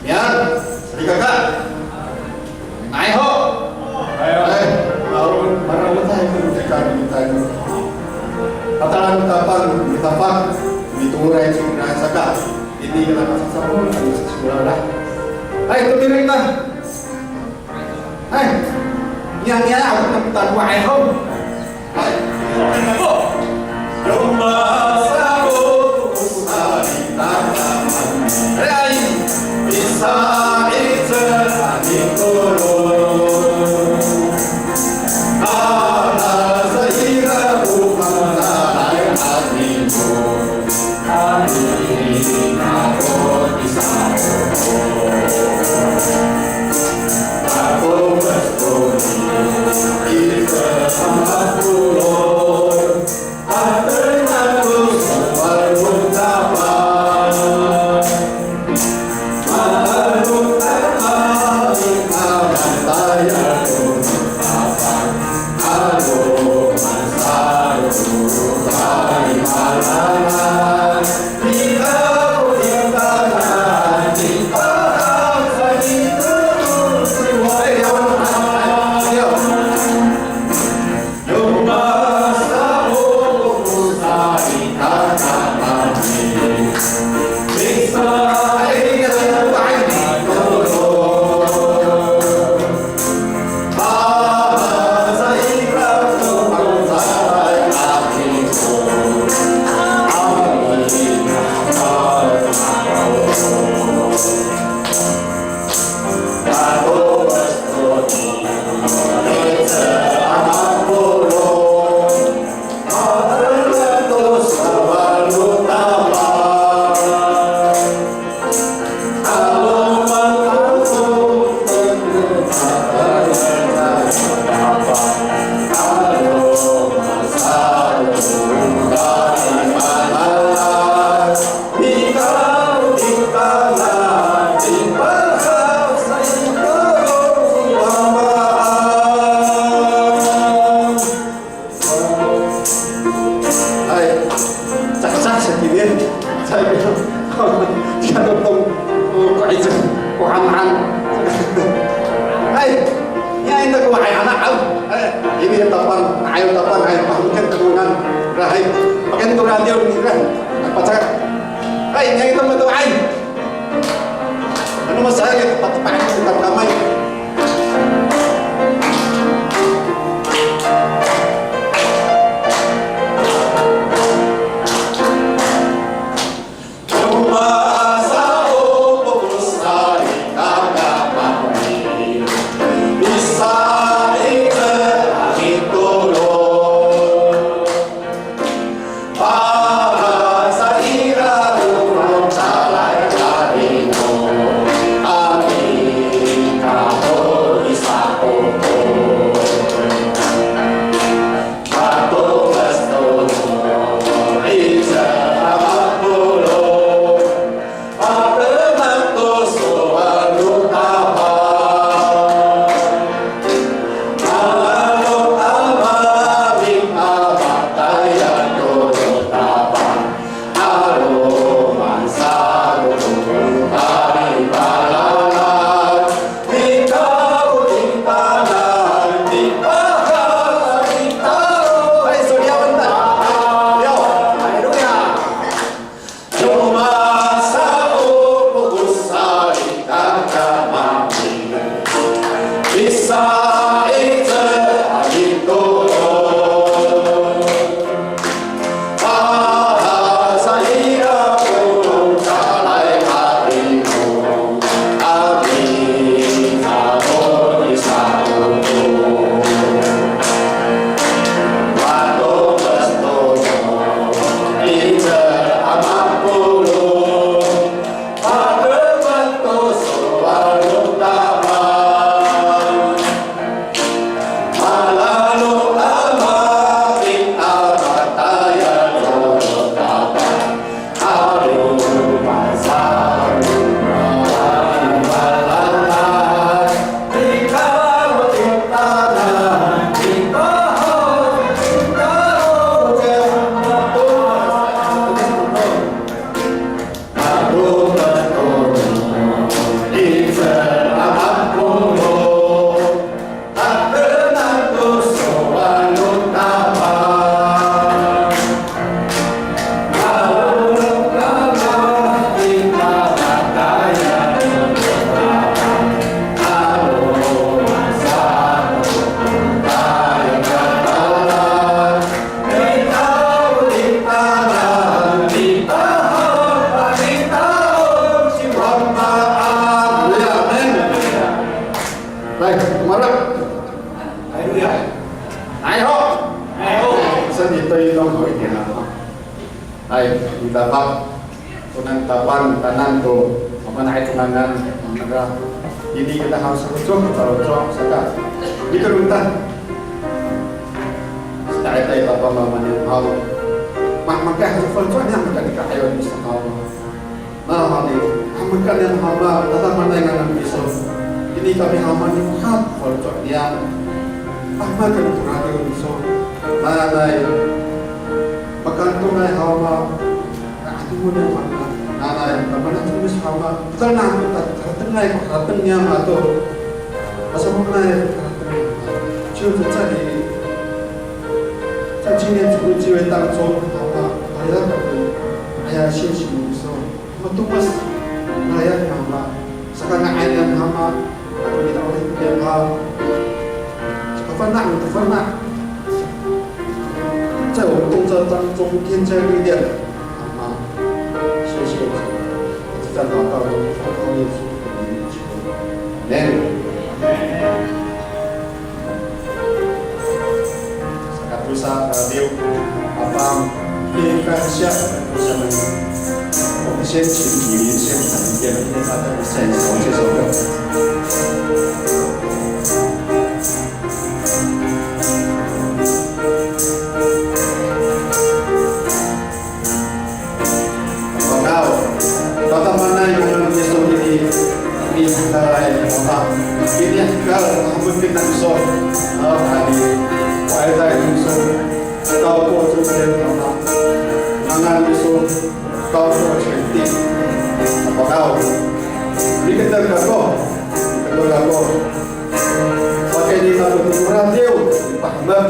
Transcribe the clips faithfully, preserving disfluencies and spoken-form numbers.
Yan, salikaka. Nga'ay ho. Ay, maro, maro tayo kung kita, kita. Patalan tapang, mitapang, mitoray, saka. Hindi ka nakasasabon, ano sa sikola na. Ay, tumirik na. Ay, niyang niya, ako na pitawa ay ho. Ay, ako. Ay, cakcak sa kini. Sa kini. Sa kini. Ko icel, ko hanhan. Ay, ya, ito ko ay anak, aw. Ay, ini tapang, ay, tapang, ay, pangkat tulungan. Rahay, pakai tulungan dia, ini, rahay. Apa cakap? Ay, ya, ito, ito, ay. Ano masaya, patapaan kita kamay. Mara. Haleluya. Ay ho. Ay ho. 身体动一动好一点了哈。哎，你打吧。 Tonan Tapang, tanan to, mafana'ay to ngangan, manga'ay. Ini kita haw sa faloco', faloco', saka. Ito kita. Saka ita i Papa Mama niyam haw. Ma, maka haw sa faloco' niyam, maka nika hayo ni sa haw. Na, hadi, maka niyam haw, ma, tadamaanay ngangan iso. Ini kami haw ma niyam haw, faloco' niyam. Pahamakan to radiw iso. Nanay. Pakantongay haw ma. Nanay, nanay, mana tumis haw ma, tana, ta, tatengay, tateng niyam ato. Asa mo nanay, tateng. 就是在这里，在今天主日聚会当中，好吗？哎呀，哎呀，谢谢你说，我都不是，哎呀，好吗？Sakanga'ay niyam haw ma, ako ni Tawid niyam haw. Sakafana', sakafana'. 在我们工作当中添加力量，好吗？谢谢主，我只在祷告中奉靠耶稣的名求，阿门。 Sakatosa, radiw, Papa, 感谢，感谢。我们先请李林先生，给我们大家一起来唱这首歌。 Pakaw, tadamaanay ngangan iso ini, ini hekal, Papa. Ini hekal, ampon kita iso, ah, ani, paetay iso, kaw ko cengcen, Papa. Ngangan iso, kaw ko cengcen. Pakaw, ini kita kako, kita kako. Pakayni mako to radiw, pahemek.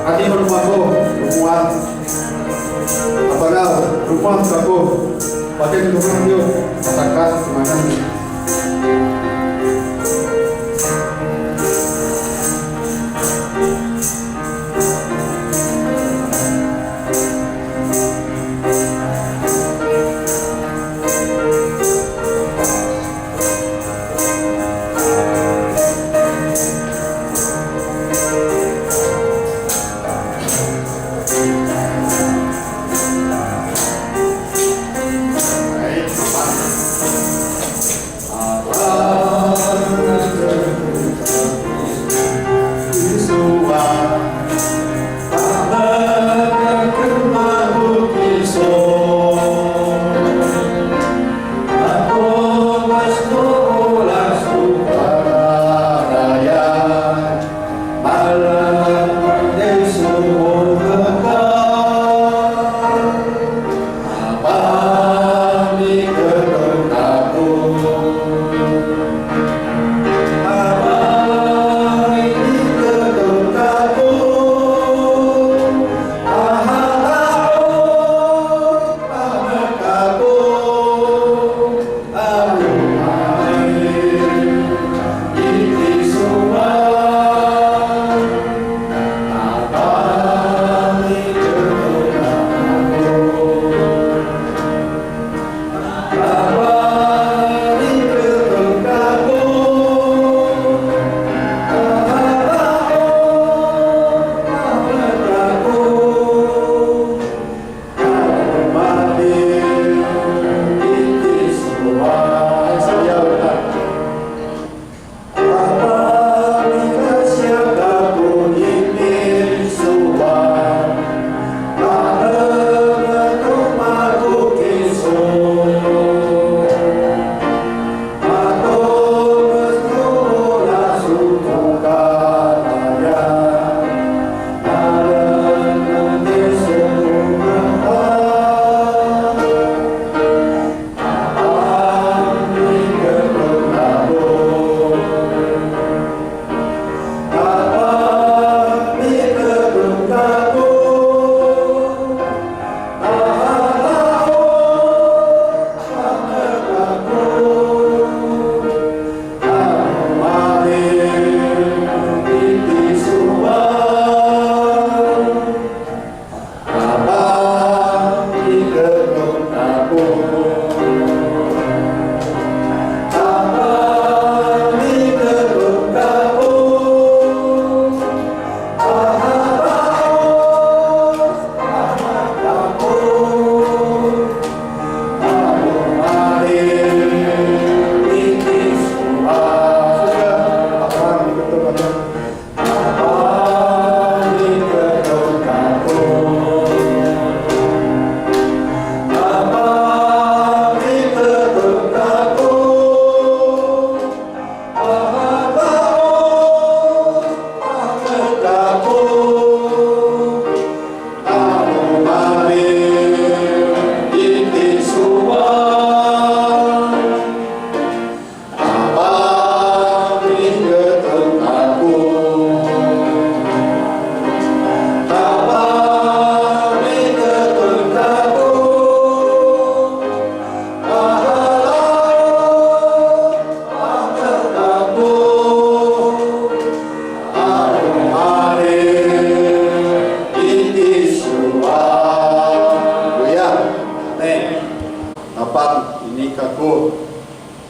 Ati, roma ko, romoan. Apana, romoan kako. Pakayni romoan yo, masakat, romoan.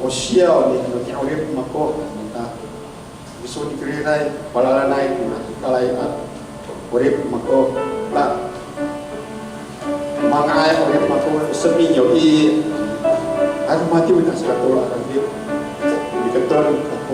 O siyaw ni, no ni'orip mako, ta. Miso ni kiriray, palalanay, na kalay a 'orip mako, ta. Manga'ay 'orip mako, semiyo i, ano matiw na sakato, ano matiw. Miketon, ako.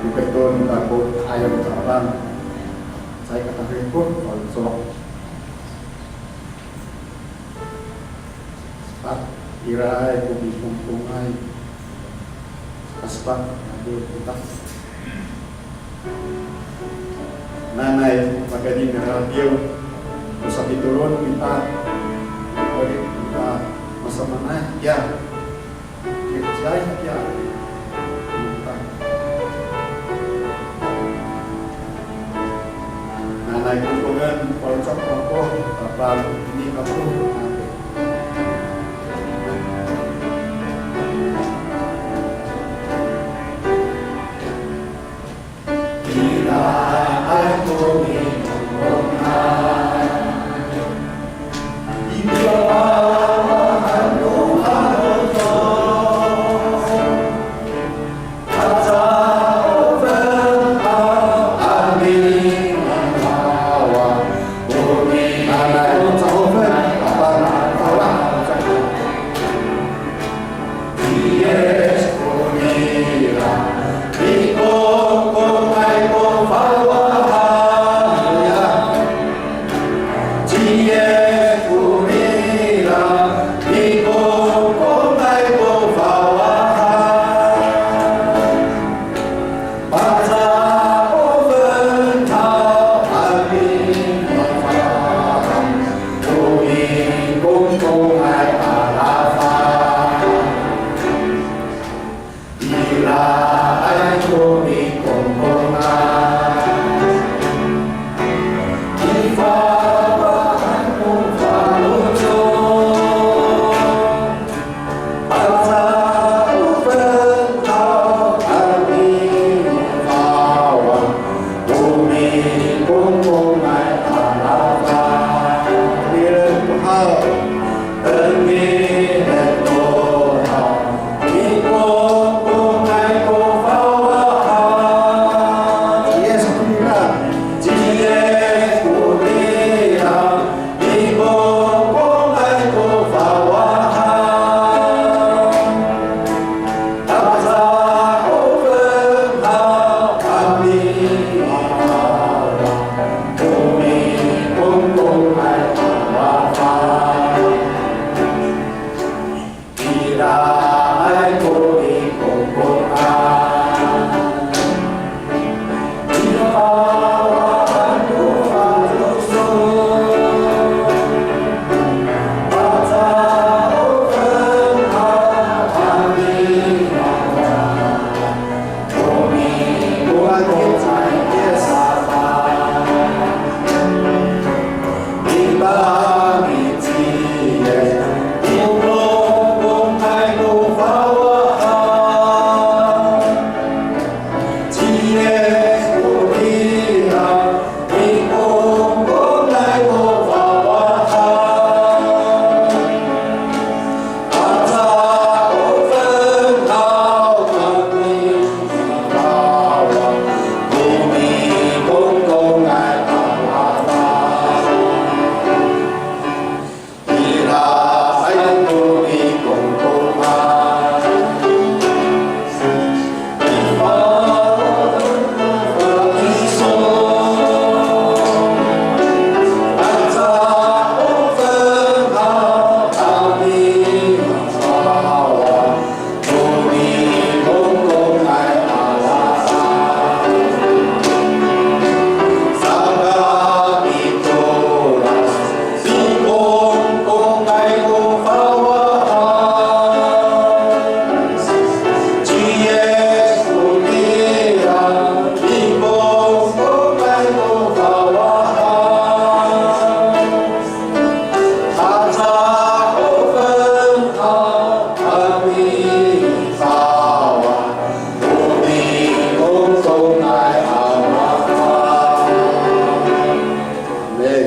Miketon kako ayaw Tapang. Caay ka tahepo, faloco'. Sepat, iraay ko mikongkongay. Sepat, nga'ay kita. Nanay pakayni a radiw, o sapitolon kita, o kita masamaanay, ya. Kita, ya. Nanay kongkongen, faloco' kako, Tapang, ini kako. Amin.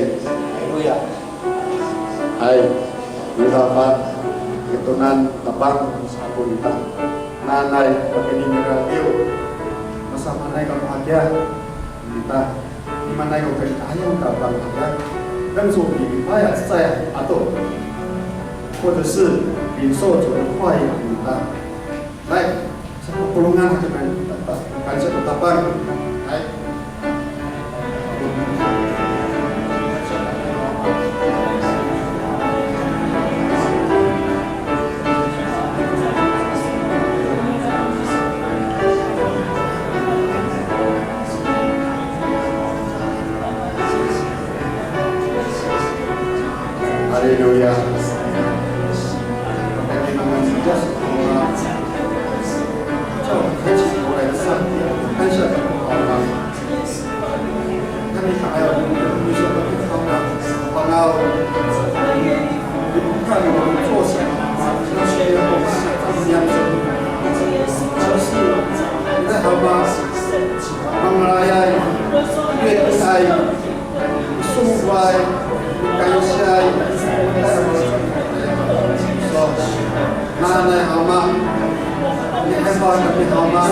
Haleluya. Hay, kita Tapang, itonan Tapang, sa ako kita. Nanay, pakayni i radiw. Masamaanay kamo hakiya, kita. Imaanay ko kali'ayaw Tapang hakiya. 跟主礼拜啊，在啊，ato. 或者是领受主的话语，kita. 来，polongan kita, kita, kita, kita, kita, 来。 哈利路亚！感谢你们，叫我们抬起头来的上帝，感谢你们，好吗？那你还有你说的地方呢？好吗？你不看我们做什么吗？那些我们怎么样子？就是你在好吗？ Mangalayay, piliay, soway, kansyaay, nanay Ama, mihefa kami Ama,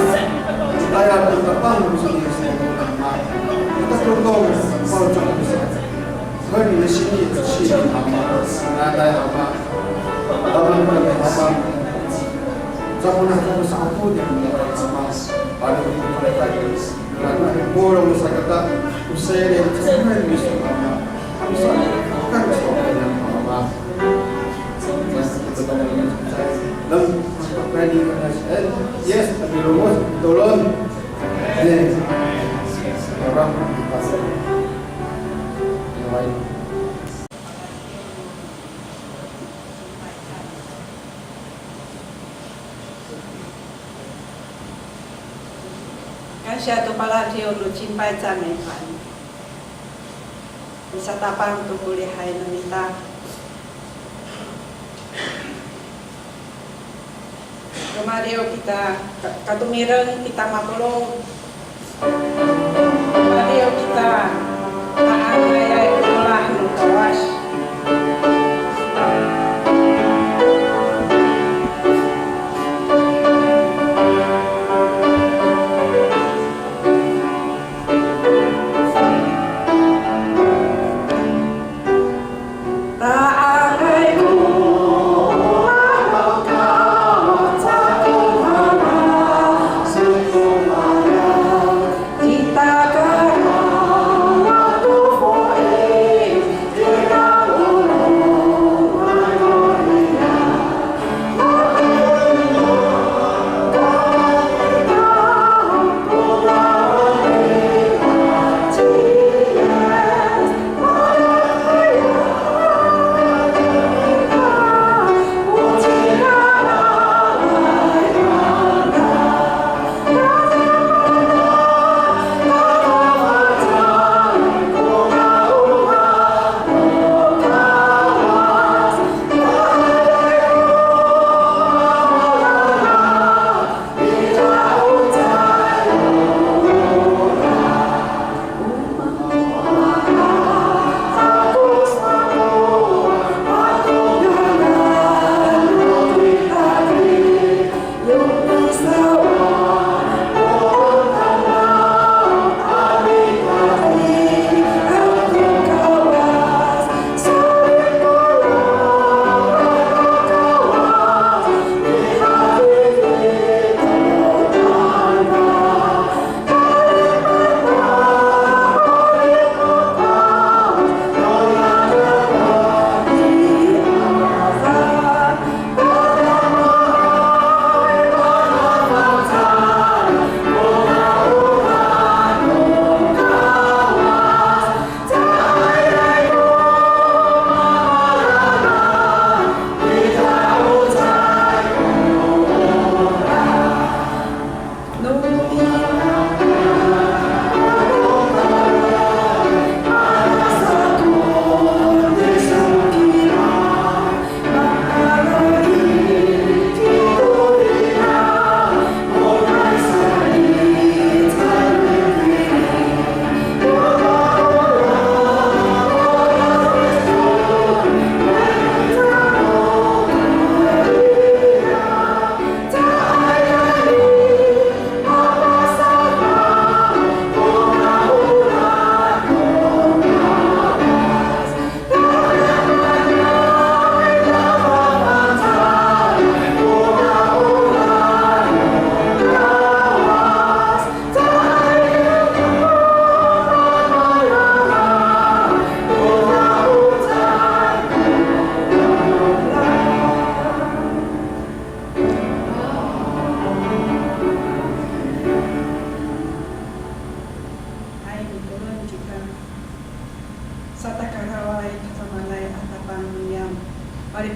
mitayal to Tapang no miso Ama, mita to ko faloco' no miso. 合你的心意，旨意，好吗？来，来，好吗？咱们，好吗？咱们来，咱们上帝的名，好吗？把你们带领，让你们polong sakata, o Seyrey, 成为你所，好吗？Yes, kami lomos, tolon. Amen. Orang. Kansiya to paladiw no cimpay, 赞美团. Misatapang to ko lihay no mita. Romadiw kita, ka-, katomireng kita mapolong. Romadiw kita, ta'angayay ko olah no Kawas.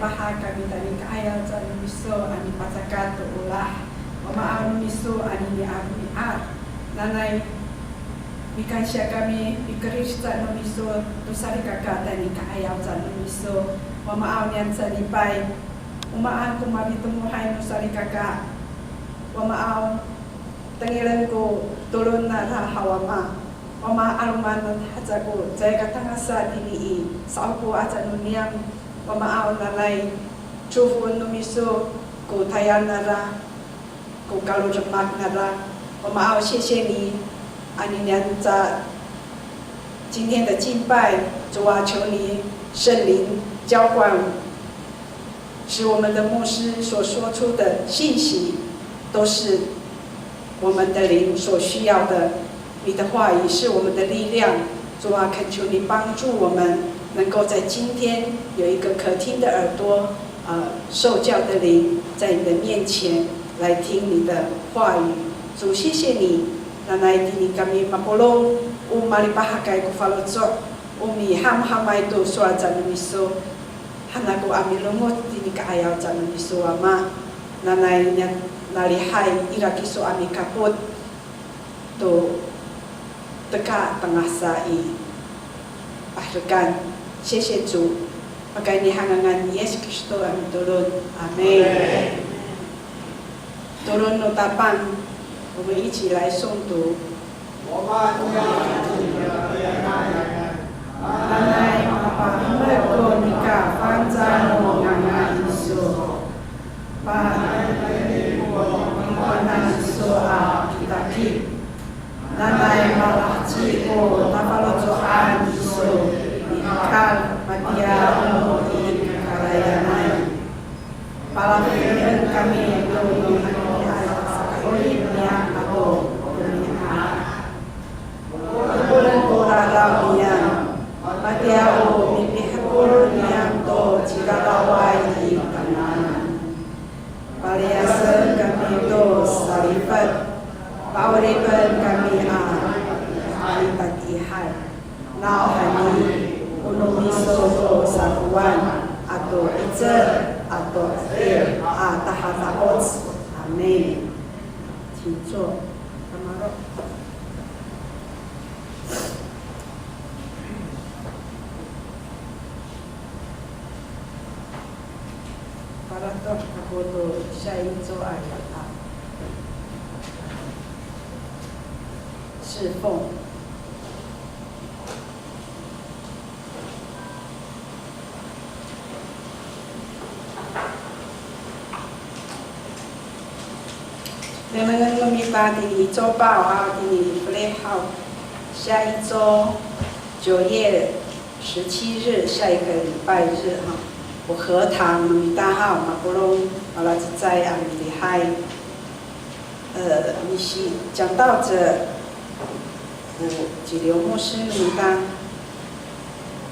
Paha kami tayni ka'ayaw ca no miso a mipacakat to olah. Wamaaw no miso anini a romi'ad. Nanay mikansiya kami, mikerid ca no miso to salikaka tayni ka'ayaw ca no miso. Wamaaw niyam ca lipay. O maan ko malitemohay no salikaka. Wamaaw tengilen ko tolon nara haw Wama. Wama 'aloman haca ko caay ka tangasa tini i sa'opo aca no niyam. Wamaaw nanay cofon no miso ko tayal nara, ko kalodemak nara. Wamaaw 谢谢你, aninian ca 今天的敬拜，主啊，求你圣灵浇灌，使我们的牧师所说出的信息都是我们的灵所需要的。你的话语是我们的力量，主啊，恳求你帮助我们，能够在今天有一个可听的耳朵，呃，受教的灵，在你的面前来听你的话语。主，谢谢你，nanay tini kami mapolong, o malipahakay ko faloco', o mihamhamay to sowal ca no miso, han ako a milongoc tini ka'ayaw ca no miso Wama, nanay niya nalihay ira kiso a mikapot to teka tangasa i paherekan. 谢谢主, pakayni i ngangan ni Yis Kristo a mitolon. Amin. Tolon no Tapang, 我们一起来诵读。 Nanay mapahemek ko nika fangcal no ngangan iso. Panay ko ngangan iso a kitakit. Nanay malaheci ko nafaloco'an iso, ikal matiya o no i kakarayanay. Palafien kami to no ngangan a saka'orip niyam ato romi'ad. Kokoren ko raraw niyam, matiya o mipihekol niyam to ciraraway i tangaanan. Paliyasen kami to salifet, pa'oripen kami a matatiihay. Nawhani, o no miso ko sakowan ato 'icel ato 'edil a tahada'oc. Amin. 请坐。 Para to ako to 下一周 a, a, 侍奉。 Nengnengen no mita tini i 周报 haw, tini i felih haw. 下一周，九月十七日，下一个礼拜日哈，o 和谈 no mita haw, mapolong, malacecay a milihay. 呃，你是讲道者，呃，吉流牧师 no mita,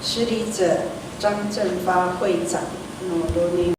施礼者张正发会长，no 罗明